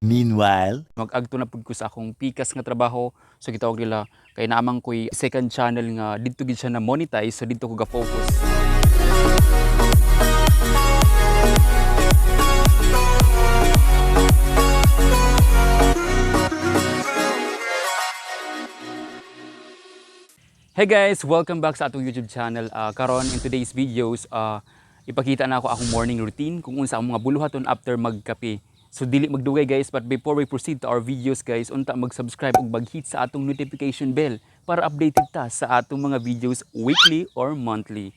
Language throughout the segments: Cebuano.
Meanwhile, Mag-agto na pud ko sa akong pikas nga trabaho. So gitawag nila kay naamang ko'y second channel nga didto gid siya na monetize, so didto ko ga-focus. Hey guys, welcome back sa atong YouTube channel. Karon in today's videos, ipakita na ako akong morning routine kung unsa ang mga buluhaton after magkape. So dili magdugay guys, but before we proceed to our videos guys, unta mag-subscribe ug mag-hit sa atong notification bell para updated ta sa atong mga videos weekly or monthly.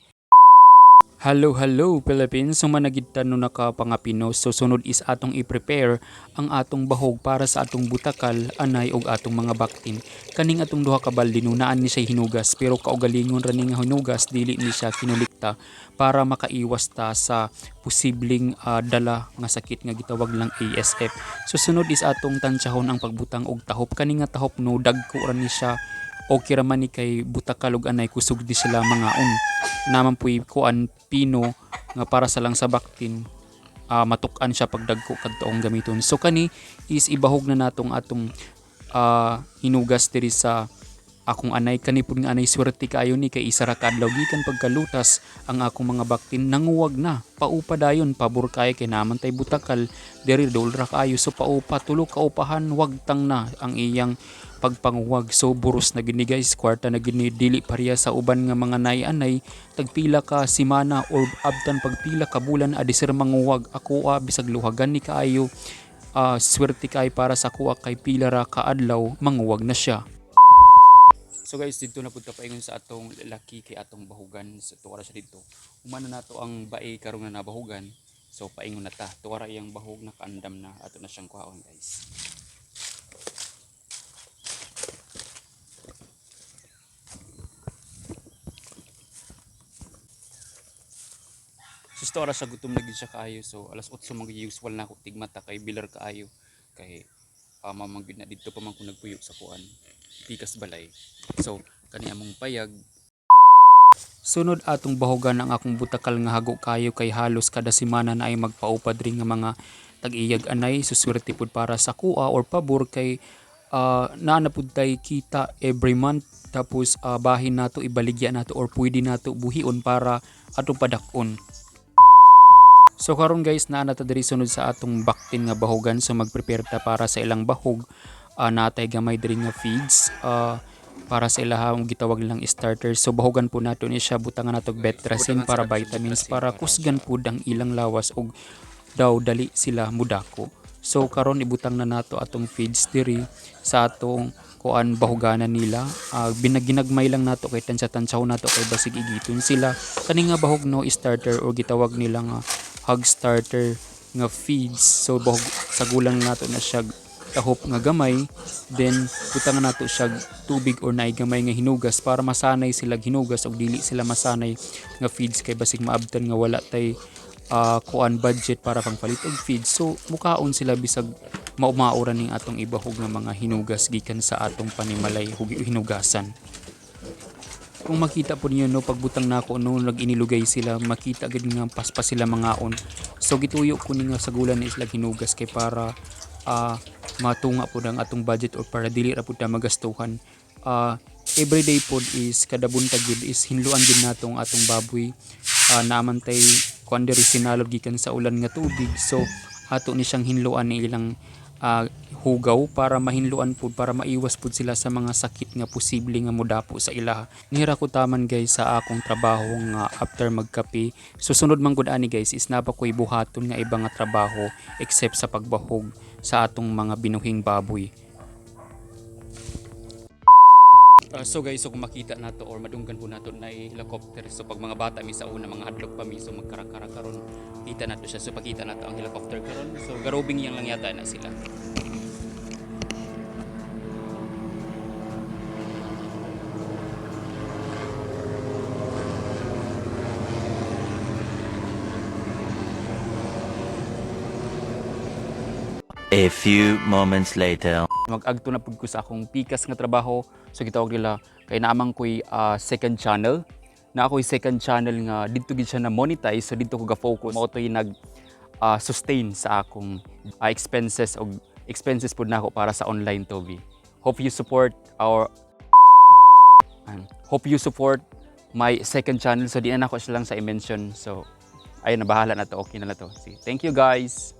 Hello, hello Philippines. So managid ta no nakapangapino. So sunod is atong i-prepare ang atong bahog para sa atong butakal, anay ug atong mga baktin. Kaning atong duha ka balde no naan ni siya hinugas, pero kaugalingon ra ni nga hinugas, dili ni siya kinulikta para makaiwas ta sa posibleng dala nga sakit nga gitawag lang ASF. So sunod is atong tansyahon ang pagbutang og tahop. Kani nga tahop no dagko ra ni siya, okay ra man ni kay butakal ug anay kusog di sila mangaon. Naman puy kuan pino nga para sa lang sa baktin, matuk-an siya pagdagko kadtoong gamiton. So kani is ibahog na natong atong hinugas diri sa akong anay. Kani pud nga anay, swerte kaayo ni kay isa ra ka adlaw gikan pagkalutas ang akong mga baktin, nanguwag na, paupa dayon. Pabor kay naman tay butakal diri, dol ra kaayo, so paupa, tulo ka upahan, wagtang na ang iyang pagpanguwag. So buros na gini guys, kwarta na gini, dili pareha sa uban nga mga nay-anay, tagpila ka simana or abtan pagpila ka bulan adi sir manguwag. Ako bisag luhagan ni kaayo, swerte kay para sa kuha kay pila ra ka adlaw manguwag na siya. So guys, dito na punta paingon sa atong laki kay atong bahugan. So tuwa ra siya dito. Humana nato ang bae karon nga nabahugan. So paingon na ta. Tuwa ra iyang bahog, nakaandam na, ato na siyang kuhaon guys. So tuwa ra siya, gutom na gid siya kaayo. So alas 8 man gid usual na ako tigmata kay bilar kaayo kay mamang gid na didto pa man ko nagpuyo sa kuan pikas balay. So kani among payag. Sunod atong bahugan ang akong butakal nga hago kayo kay halos kada semana na ay magpaupad rin nga mga tag-iyag anay. Suswerte pud para sa kuha or pabor kay naa na pud tay kita every month, tapos bahin nato ibaligya nato or pwede nato buhion para atong padak-on. So karon guys, naa na ta diri sunod sa atong baktin nga bahugan. So magprepare ta para sa ilang bahog. Natay gamay diri nga feeds para sa ilahang gitawag lang starter. So bahugan po nato ni siya, butangan nato og Betrasin para vitamins, para kusgan pud ang ilang lawas og daw dali sila mudako. So karon ibutang na nato atong feeds diri sa atong kuan bahuganan nila. Binaginagmay lang nato kay tansya-tansyaw nato kay basig igiton sila. Kani nga bahog no starter or gitawag nila nga hog starter nga feeds. So bahog sagulan nato na siya tahop nga gamay, then butangan nato siya tubig or naay gamay nga hinugas para masanay sila hinugas og dili sila masanay nga feeds kay basig maabtan nga wala tay kuan budget para pangpalit og feeds. So mukaon sila bisag maumao ra ning atong ibahog nga mga hinugas gikan sa atong panimalay hinugasan. Kung makita po niyo no, pagbutang nako no, nag-inilugay sila, makita gid nga paspas sila mangaon. So gituyo ko ni nga sagulan ni sila hinugas kay para matunga po ang atong budget or para dili ra pud ta magastuhan. Everyday pod is kada buntag gid is hinluan gid nato ang atong baboy. Naaman tay kuan diri sinalod gikan sa ulan nga tubig, so ato ni siyang hinluan ni ilang hugaw para mahinluan pud, para maiwas pud sila sa mga sakit nga posible nga modapo sa ilaha. Nira ko taman guys sa akong trabaho nga after magkape. Susunod man gud ani guys is napa ko'y buhaton nga iba nga trabaho except sa pagbahog sa atong mga binuhing baboy. So guys, so kung makita nato or madunggan po nato na helicopter. So pag mga bata mi sa una, mga hadlok pa mi, so magkarakara karon kita nato siya. So pakita nato ang helicopter karon. So garobing yang lang yata na sila. A few moments later. Mag-agto na pud ko sa akong pikas nga trabaho. So gitawag nila kay naamang ko'y second channel na ako'y second channel nga didto gid siya na monetize, so didto ko ga-focus, mao to'y nag sustain sa akong expenses og Expenses pud nako para sa online Toby. Hope you support my second channel. So di na nako siya lang sa i-mention. So ayun na, bahala na to. Okay na to. Sige. Thank you, guys.